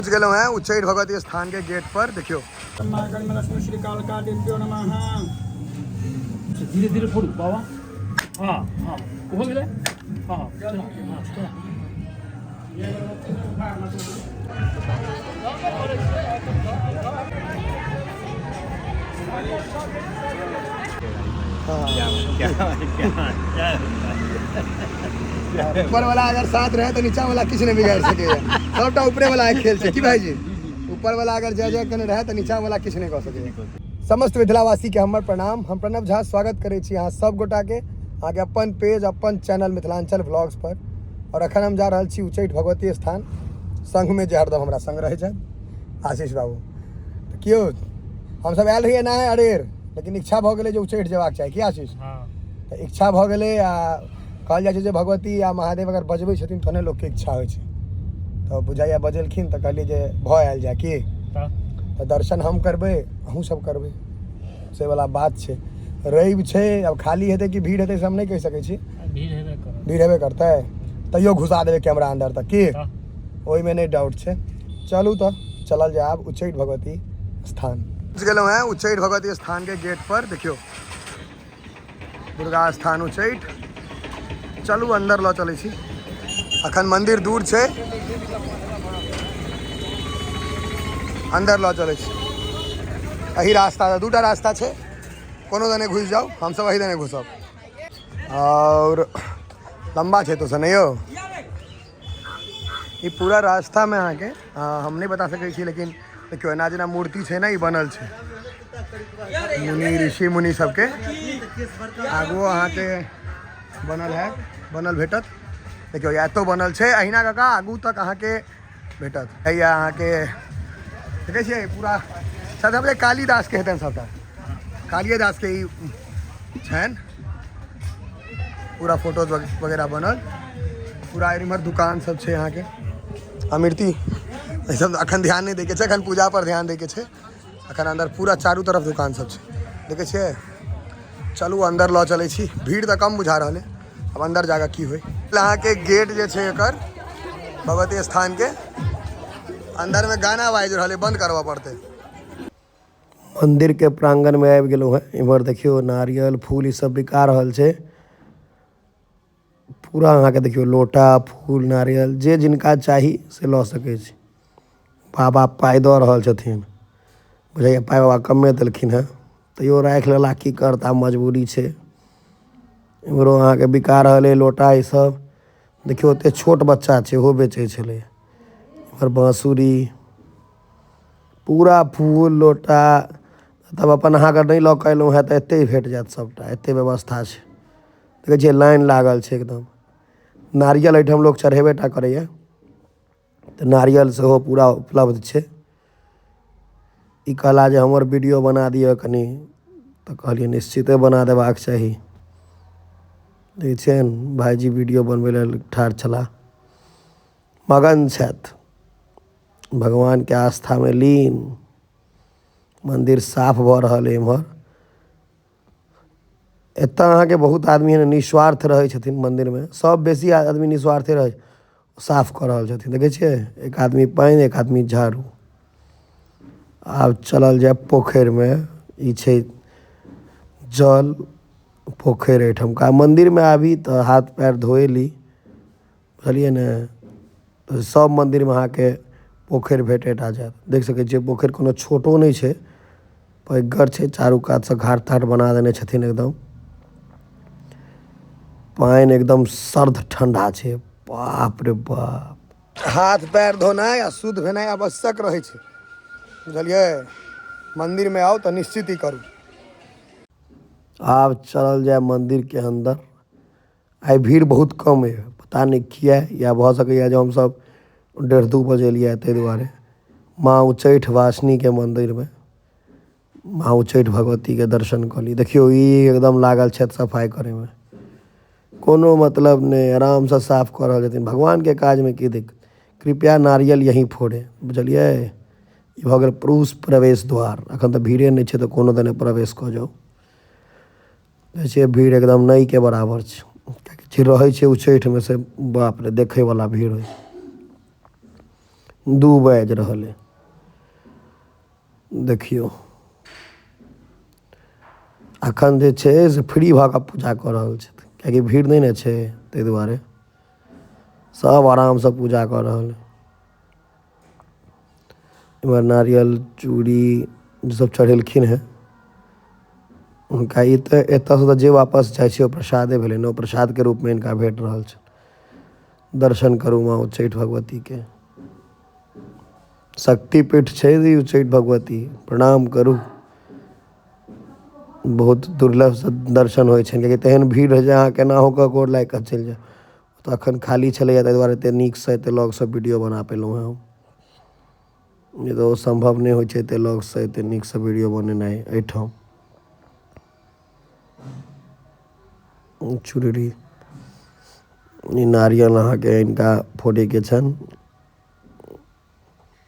पहुँच गेलहुँ हैं उच्चैठ भगवती स्थान के गेट पर। देखियो लक्ष्मी श्री कालका देव्यो नमः। धीरे धीरे फोड़ू बाबा। हाँ हाँ हो गेलै। हाँ चलो, हाँ चलो। ऊपर वाला अगर साथ रहे तो नीचा वाला किछु नहि बिगाड़ि सकैया। सबटा ऊपरे वाला के खेल छै की भाईजी? ऊपर वाला अगर जय जय केने रहे तो नीचा वाला किछु नहि कऽ सकैया। समस्त मिथिलावासी के हमर प्रणाम। हम प्रणव झा स्वागत करै छी अहाँ सब गोटा के अहाँके अपन पेज अपन चैनल मिथिलांचल व्लॉग्स पर। और अखन हम जा रहल छी उच्चैठ भगवती स्थान, संग में जे हरदम हमरा संग रहै छथि आशीष बाबू। तऽ कियो हमसब आयल रहियै एनाहे अरेर, लेकिन इच्छा भऽ गेलै जे उच्चैठ जेबाक चाही की आशीष? हाँ। तऽ इच्छा भऽ गेलै आ कहल जाइ छै जे भगवती आ महादेव अगर बजबै छथिन तहने लोकके इच्छा होइ छै। तऽ बुझाइया बजेलखिन तऽ कहलियै जे भऽ आयल जाय की। तऽ दर्शन हम करबै अहूँ सब करबै, से वाला बात छै। रवि छै, आब खाली हेतै कि भीड़ हेतै से हम नहि कहि सकै छी। भीड़ हेबे करत। भीड़ हेबे करतै तैयो घुसा देबै कैमरा अन्दर तक की, ओहिमे नहि डाउट छै। चलू तऽ चलल जाय आब उच्चैठ भगवती स्थान। पहुँच गेलहुँ हैं उच्चैठ भगवती स्थान के गेट पर। देखियौ दुर्गा स्थान उच्चैठ। चलू अंदर लऽ चलै छी, अखन मंदिर दूर छै, अंदर लऽ चलै छी। एही रास्ता दूटा रास्ता छै, कोनो दने घुसि जाउ, हमसब एही दने घुसब। और लम्बा छै तो से नहीं हो ई पूरा रास्ता में अहाँके हम नहीं बता सकै छी, लेकिन देखियौ एना जेना मूर्ति छै ने ई बनल छै मुनि ऋषि मुनि सबके। आगुओ अहाँके बनल है, बनल भेटत। देखियौ एतो बनल छै, अहिना कऽ कऽ आगू तक अहाँके भेटत। हैया अहाँके देखै छियै पूरा शायद हमरे कालिदास के हेतनि सबटा, कालिएदास के ई छनि पूरा फोटो वगैरह बनल। पूरा इम्हर दुकान सब छै अहाँके। अमृति ई सब अखन ध्यान नहि दैके छै, अखन पूजा पर ध्यान दैके छै। अखन अंदर पूरा चारू तरफ दुकान सब छै, देखै छियै। चलू अंदर लऽ चलै छी, भीड़ तऽ कम बुझा रहल है। अब अंदर जाकऽ की होइ। अहाँके गेट जे छै एकर भगवती स्थान के अंदर में गाना बाजि रहल है, बंद करबऽ पड़तै। मंदिर के प्रांगण में आबि गेलहुँ हेँ। इम्हर देखियौ नारियल फूल ई सब बिका रहल छै। पूरा अहाँके देखियौ लोटा फूल नारियल जे जिनका चाही से लऽ सकै छी। बाबा पाइ दऽ रहल छथिन, बुझाइए पाइ बाबा कमे देलखिन हेँ, तैयो राखि लेला की करता, मजबूरी छै। इम्हरो अहाँके बिका रहल अइ लोटा ई सब। देखियौ ओते छोट बच्चा छै ओहो बेचै छलै। इम्हर बाँसुरी पूरा फूल लोटा। तब अपन अहाँके नहि लऽ कऽ अयलहुँ हेँ तऽ एतहि भेट जायत सबटा, एते व्यवस्था छै। देखै छियै लाइन लागल छै एकदम। नारियल एहिठाम लोक चढ़ेबे टा करैए तऽ नारियल सेहो पूरा उपलब्ध छै। ई कहला जे हमर वीडियो बना दिअ कनि, तऽ कहलियै निश्चिते बना देबाक चाही। देखै छियनि भाइजी वीडियो बनबै लेल ठाढ़ छलाह, मगन छथि भगवानके आस्थामे लीन। मन्दिर साफ भऽ रहल अइ। एम्हर एतऽ अहाँके बहुत आदमी निस्वार्थ रहै छथिन मन्दिरमे, सब बेसी आदमी निस्वार्थे रहै, साफ कऽ रहल छथिन। देखै छियै एक आदमी पानि एक आदमी झाड़ू। आब चलल जाय पोखरिमे। ई छै जल पोखरि एहिठमका। मन्दिरमे आबी तऽ हाथ पैर धोए ली, बुझलियै ने। तऽ सब मन्दिरमे अहाँके पोखरि भेटे टा जायत। देख सकै छियै पोखरि कोनो छोटो नहि छै, पैघगर छै। चारू कातसँ घाट ताट बना देने छथिन एकदम। पानि एकदम सर्द ठंडा छै, बाप रे बाप। हाथ पैर धोनाइ आ शुद्ध भेनाइ आवश्यक रहै छै, बुझलियै। मन्दिरमे आउ तऽ निश्चित ही करू। आब चलल जाय मन्दिर के अंदर। आइ भीड़ बहुत कम अइ, पता नहि किया, या भऽ सकैए जे हमसब 1:30-2 बजे एलियै ताहि दुआरे। माँ उच्चैठ वासिनीके मन्दिरमे माँ उच्चैठ भगवतीके दर्शन कऽ ली। देखियौ ई एकदम लागल छथि सफाइ करैमे, कोनो मतलब नहि, आरामसँ साफ कऽ रहल छथिन। भगवानके काजमे की दिक्कत। कृपया नारियल यहीं फोड़े, बुझलियै। ई भऽ गेल पुरुष प्रवेश द्वार। एखन तऽ भीड़े नहि छै तऽ कोनो दने प्रवेश कऽ जाउ। देखै छियै भीड़ एकदम नहिके बराबर छै, कियाकि जे रहै छै उच्चैठमे से बाप रे देखैवला भीड़ होइ छै। 2 बाजि रहल अइ। देखियौ अखन जे छै से फ्री भऽ कऽ पूजा कऽ रहल छथि, कियाकि भीड़ नहि ने छै, ताहि दुआरे सब आरामसँ पूजा कऽ रहल। एम्हर नारियल चूड़ी सब चढ़ेलखिन हेँ हुनका। ई तऽ एतऽसँ तऽ जे वापस जाइ छै ओ प्रसादे भेलै ने, ओ प्रसादके रूपमे हिनका भेट रहल छनि। दर्शन करू माँ उच्चैठ भगवतीके, शक्तिपीठ छै ई उच्चैठ भगवती, प्रणाम करू। बहुत दुर्लभ दर्शन होइ छनि, कियाकि तेहन भीड़ रहै छै अहाँ केनाहु कऽ गोर लागि कऽ चलि जाउ। तऽ अखन खाली छलैए, ताहि दुआरे एतेक नीकसँ एतेक लगसँ वीडियो बना पेलहुँ हेँ हम, नहि तऽ ओ सम्भव नहि होइ छै एतेक लगसँ एतेक नीकसँ वीडियो बनेनाइ। एहिठाम चुनरी, ई नारियल अहाँके हिनका फोड़ैके छनि,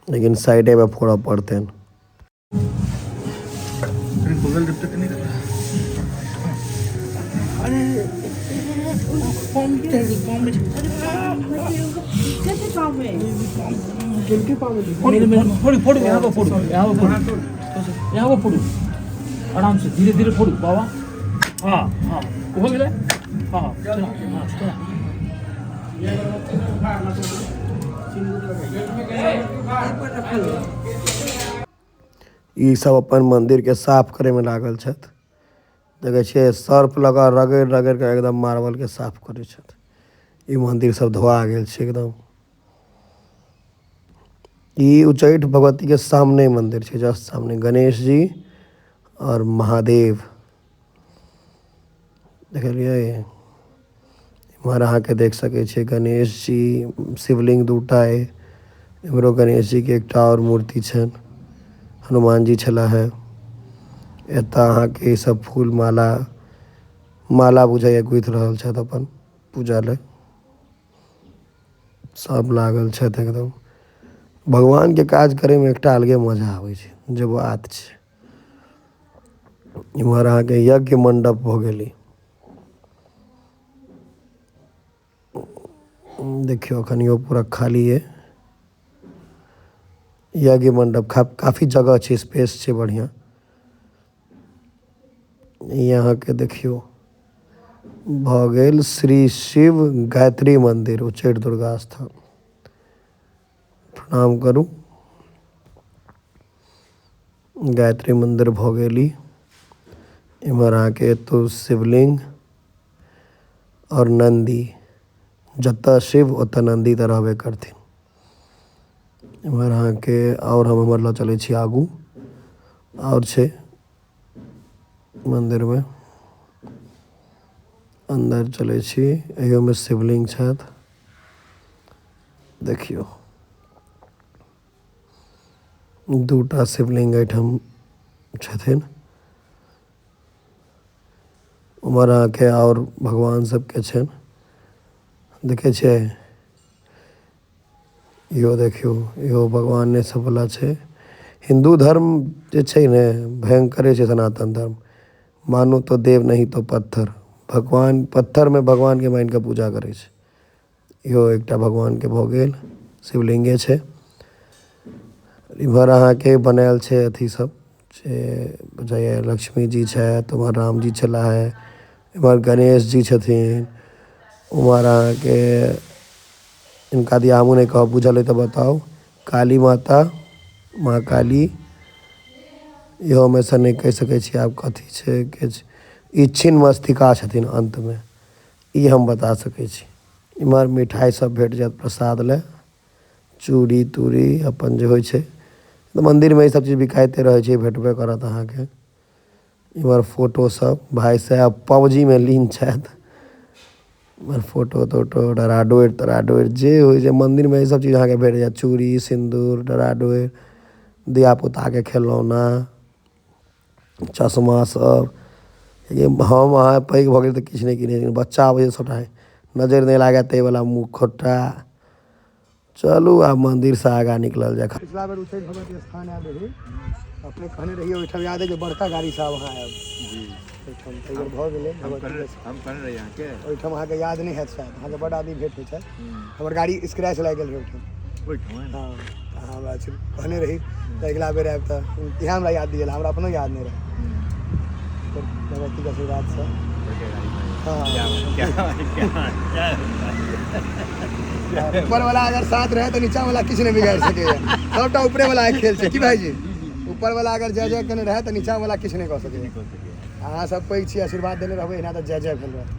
लेकिन साइडेमे फोड़ऽ पड़तनि। फोड़ू फोड़ू, यहाँ पर फोड़ू, यहाँ पर फोड़ू, यहाँ पर फोड़ू, आराम से धीरे धीरे फोड़ू बाबा। हाँ हाँ, हो गेलै। हाँ चला, हाँ चला। ई सब अपन मंदिर के साफ करे में लागल छथि। देखै छियै सर्फ लगा रगड़ि रगड़ि कऽ एकदम मार्बल के साफ करै छथि। ई मंदिर सब धोआ गेल छै एकदम। ई उच्चैठ भगवती के सामने मंदिर छै, जस्ट सामने गणेश जी और महादेव। देखलियै, इम्हर अहाँके देख सकै छियै गणेश जी, शिवलिंग दूटा अइ, इम्हरो गणेश जी के एकटा और मूर्ति छनि, हनुमान जी छलाह हे। एतऽ अहाँके ई सब फूल माला माला बुझाइया गुथि रहल छथि अपन पूजा लए, सब लागल छथि एकदम। भगवान के काज करे में एकटा अलगे मजा आबै छै, जे बात छै। इम्हर अहाँके यज्ञ मंडप भऽ गेलै। देखियौ अखन इहो पूरा खाली अइ। यज्ञ मंडप काफी जगह छै, स्पेस छै बढ़िया। ई अहाँके देखियौ भऽ गेल श्री शिव गायत्री मंदिर, उच्चैठ दुर्गा स्थान। प्रणाम करू। गायत्री मंदिर भऽ गेल ई। इम्हर अहाँके एतौ शिवलिंग और नन्दी, जतऽ शिव ओतऽ नन्दी तऽ रहबे करथिन। इम्हर अहाँके और हम इम्हर लऽ चलै छी आगू, और छै मंदिरमे अन्दर चलै छी। एहियोमे शिवलिंग छथि। देखियौ दूटा शिवलिंग एहिठाम छथिन। उम्हर अहाँके और भगवान सबके छनि, देखै छियै। इहो देखियौ, इहो भगवाने सब वाला छै। हिन्दू धर्म जे छै ने भयंकरे छै। सनातन धर्म मानो तो देव नहीं तो पत्थर। भगवान पत्थर में भगवान के मान के पूजा करै छै। इहो एकटा भगवान के भऽ गेल, शिवलिंगे छै। इम्हर अहाँके बनायल छै अथी सब से बुझाइया लक्ष्मी जी छथि, उम्हर राम जी छलाह हे, इम्हर गणेश जी छथिन, उम्हर अहाँके हिनका दिया हमहूँ नहि कहब, बुझल अइ तऽ बताउ। काली माता, माँ काली, इहोमे सँ नहि कहि सकै छी आब कथी छै के छै। ई छिन्न मस्तिका छथिन अन्तमे, ई हम बता सकै छी। इम्हर मिठाइ सब भेट जायत प्रसाद लए, चूड़ी तूड़ी अपन जे होइ छै मन्दिरमे, ई सब चीज बिकाइते रहै छै, भेटबे करत अहाँके। इम्हर फोटो सब, भाय साहेब पबजीमे लीन छथि। इम्हर फोटो तोटो, डराडोरि तराडोरि जे होइ छै मन्दिरमे, ई सब चीज अहाँके भेट जायत। चूड़ी सिन्दूर डराडोरि, धियापुताके खेलौना, चश्मा सब। हम अहाँ पैघ भऽ गेल तऽ किछु नहि किनै, लेकिन बच्चा आबै छै सबटा नजरि नहि लागए ताहिवला मुँह खोटा। चलू आब मन्दिरसँ आगाँ निकलल जाय। पिछला बेर उच्चैठ भगवती स्थान आयल रही, अपने कहने रहियै ओहिठाम, याद है, जे बड़का गाड़ीसँ आब अहाँ आयब ओहिठाम। तऽ बेर भऽ गेलै भगवती के। हम कहने रही अहाँके ओहिठाम अहाँके याद नहि हैत शायद, अहाँके बड्ड आदमी भेट होइ छथि। हमर गाड़ी स्क्रैच लागि गेल रहै ओहिठाम। ओहिठाम? हँ। अहाँ हमरा कहने रही तऽ अगिला बेर आयब तऽ इएह हमरा याद दिएल, हमरा अपनो याद नहि रहै। तऽ भगवतीके आशीर्वादसँ। हाँ, ऊपर वाला अगर साथ रहे तऽ नीचा वाला किछु नहि बिगाड़ि सकैए, सबटा ऊपरे वाला के खेल छै। की भाईजी, ऊपर वाला अगर जय जय केने रहे तऽ नीचा वाला किछु नहि कऽ सकैए। अहाँ सब पैघ छी, आशीर्वाद देने रहबै, एना तऽ जय जय भेल रहत।